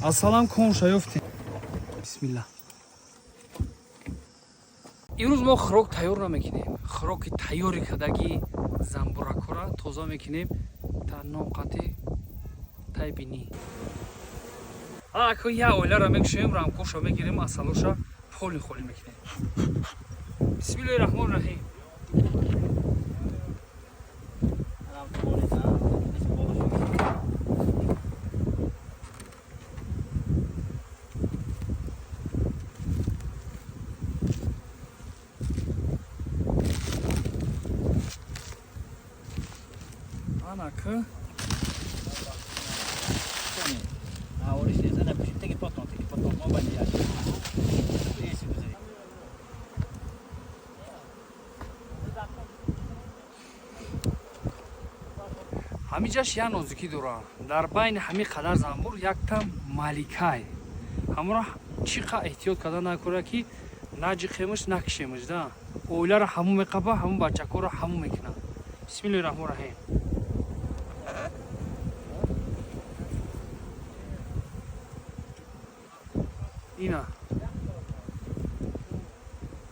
Асалам конша ёфтем. Бисмилла. Имрӯз мо хӯрок тайёр намекунем. Хӯроки тайёри кардагии замбуракҳоро тоза мекунем та ноқати тай бинӣ. Ако як оиларо мекушем, рамкоша мегирем, асалоша поли холӣ мекунем. Бисмиллоҳи раҳмони раҳим. Анака ҳамиҷаш як нозукӣ дора. Дар байни ҳамин қадар занбур якта маликай. Ҳамора чӣ қа эҳтиёт карда накора, ки наҷиқемаш, накишемаш да. Оиларо ҳамун меқаба, ҳамун бачакҳоро ҳамун мекунад. Бисмиллоҳи раҳмони раҳим. Ина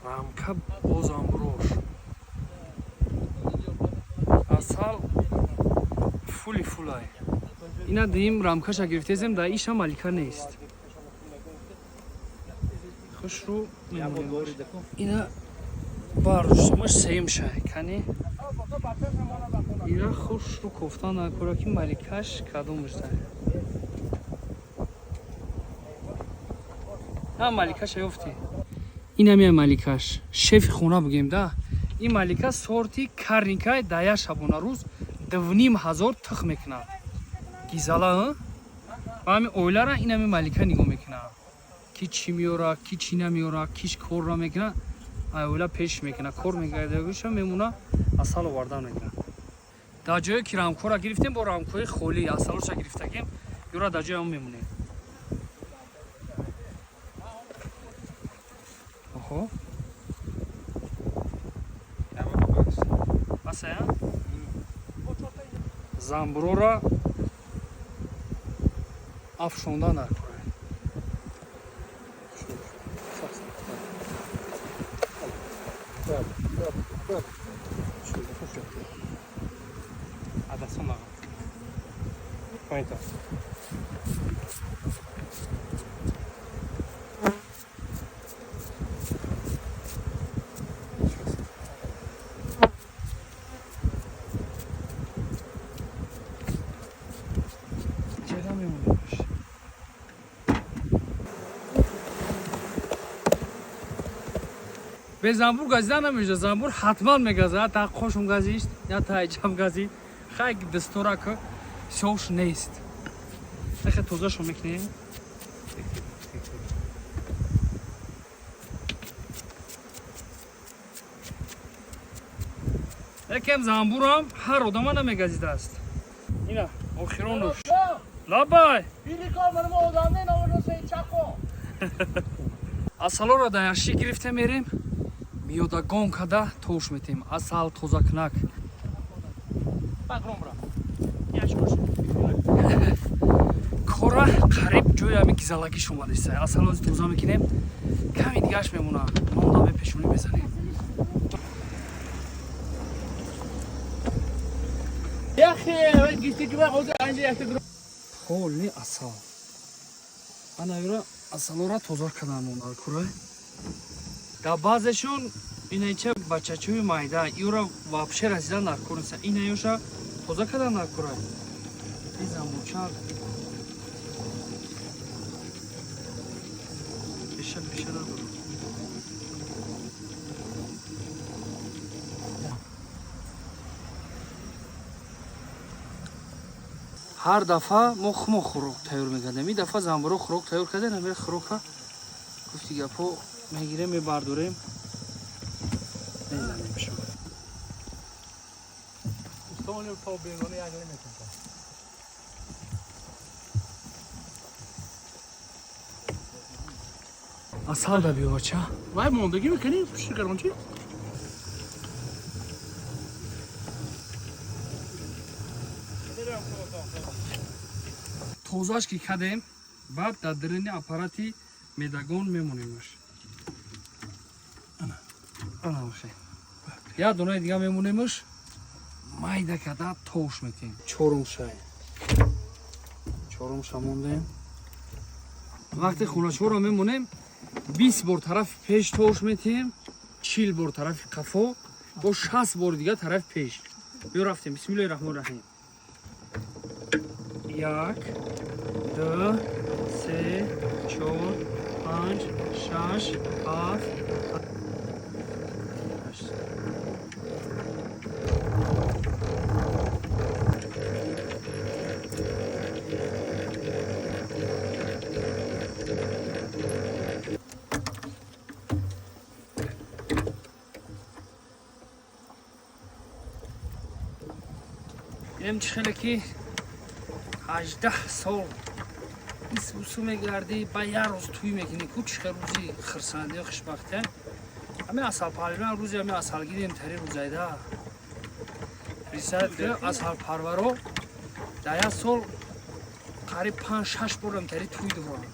рамка бо занбурош. Асал фули фулай. Ина дим рамкаша гирифтезем, да иша малика нест. Хушру мемонем. Ина барушмаш сеюм шай. Кани ира хушру кофтан накора, ки маликаш кадомаш дай. Ҳа, маликаша ёфтӣ. Ин ҳам маликаш. Шефи хона бигем да. Ин малика сорти карникай, да як шабонарӯз 2500 тих мекунад. Гизала, ва ҳамин оилара ин ҳамин малика нигоҳ мекунад. Ки чӣ меёра, ки чӣ намеёра, киш корро мекунад, ай оила пеш мекунад, кор мекардагиша мемона, асал овардан мекунад. Дар ҷое ки рамкора гирифтем, бо рамкои холӣ асалоша гирифтагем, юра дар ҷои ҳам мемонем. Оҳо. Басая? Замбурора афшонда накора. Чера мемонемаш? Бе занбур газида намешда, занбур ҳатман мегазад, та қошум газишт, я та айҷам газид. Хай дастора ки сёвш нест. Хай тозашо мекунем. Якем занбурам ҳар одама намегазидааст. Ина охиронуш. Лабай! Асалоро дар яши гирифта мерем, миёдагон када тош метем. Асал тозакунак. Кора қариб ҷои ҳамин гизалагиш омадеста. Асал ози тоза мекунем, ками дигаш мемона. Нон даме пешонӣ мезанем. Холи асал. Ана юра асалора тоза кардан монда курай. Дар баъзешон инаича бачачои майда, юра вообще расидан дар кор нест. Инаёша тоза кардан дар курай. Ин замбурча пеша пеша надорад. Ҳар дафъа мо хумо хӯрок тайёр мекардем. Ин дафъа замбуро хӯрок тайёр кардем, ҳамин хӯрока гуфти гапҳо мегирем, мебардорем, мезанем шо. Асал да биё, бача. Вай мондагӣ мекунӣ, пушти гарончи? Тозаш ки кардем, Баъд дар даруни аппарати медагон мемонемаш. Ана хе. Як донаи дига мемонемаш. Майда када тош метем. Чорум шай. Чорум ша мондем. Вақте хоначаҳоро мемонем, 20 бор тарафи пеш тош метем, 40 бор тарафи қафо, бо 60 бор дига тарафи пеш. Биё рафтем. Бисмиллоҳи раҳмони раҳим. 1 2 3 4 5 6 7 8. Инам чӣ хеле ки 18 сол исусу мегардӣ, ба як рӯз тӯй мекунӣ, ку чӣ хел рӯзи хирсандию хушбахтия. Ҳамин асалпарварӣ рӯзи ҳамин асалгирем тари рӯзайда. Рисат ки асалпарваро дар як сол қариб 5-6 борам тари тӯй доранд.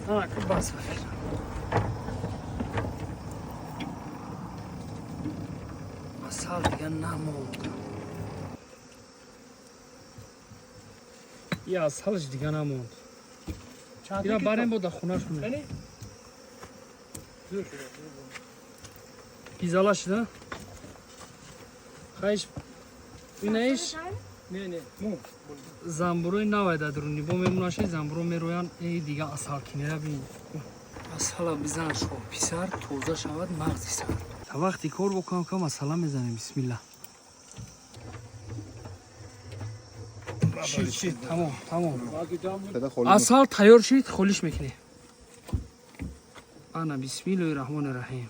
Ана ку бас фикр. Асал дига намонд. Я асалш дига намонд. Ира барем бо дар хонашон. Пизала шуда? Хайш инаиш? Не, не, му. Замбурои навай дар дуруни бо мемонаши замбуро мероянд. Эй дига асал кинера бин. Асала бизан шо писар тоза шавад мағзи сар. Та вақти кор бо кам кам асала мезанем. Бисмилла. Шид, шид, тамом, тамом. Асал тайёр шид, холиш мекунем. Ана бисмиллоҳи раҳмони раҳим.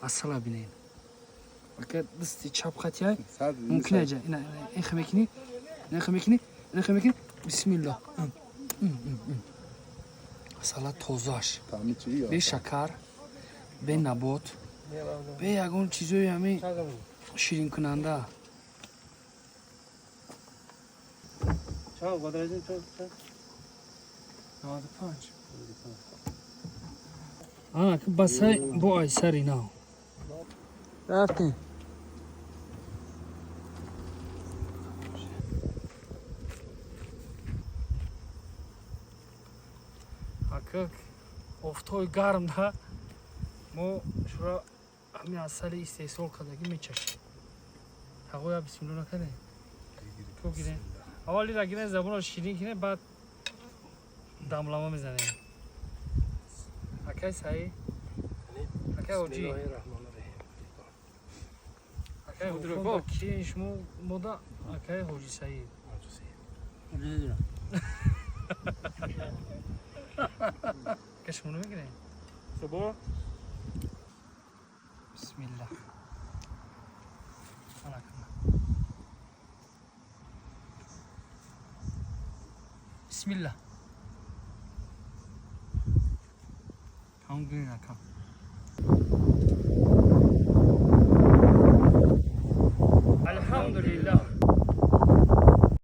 Асала бинед. Ака дасти чап хатяй, мумкин аҷа. Ина, ин хе мекунӣ, ин хе мекунӣ, ин хе мекунӣ. Бисмиллоҳ. Асала тозаш. Бе шакар, бе набот, бе ягон чизои ҳамин ширинкунанда. 95. Ана ки басай бо айсари нав. Рафтем. Ака офтоби гарм да мо шура ҳамин асали истеҳсол кардагӣ мечашем. Тағоя бисмилло накардем. Ко гирем. Аввал ира гирем забонро ширин кинем, баъд дамлама мезанем. Акай Саид, акай Ҳоҷӣ, акай Ҳоҷӣ, ки шумо мода акай Ҳоҷи Саид. Ака шумо намегирем? Субҳ. Бисмиллаҳ. Ана кана. Бисмиллаҳ. Тамом гирин ака.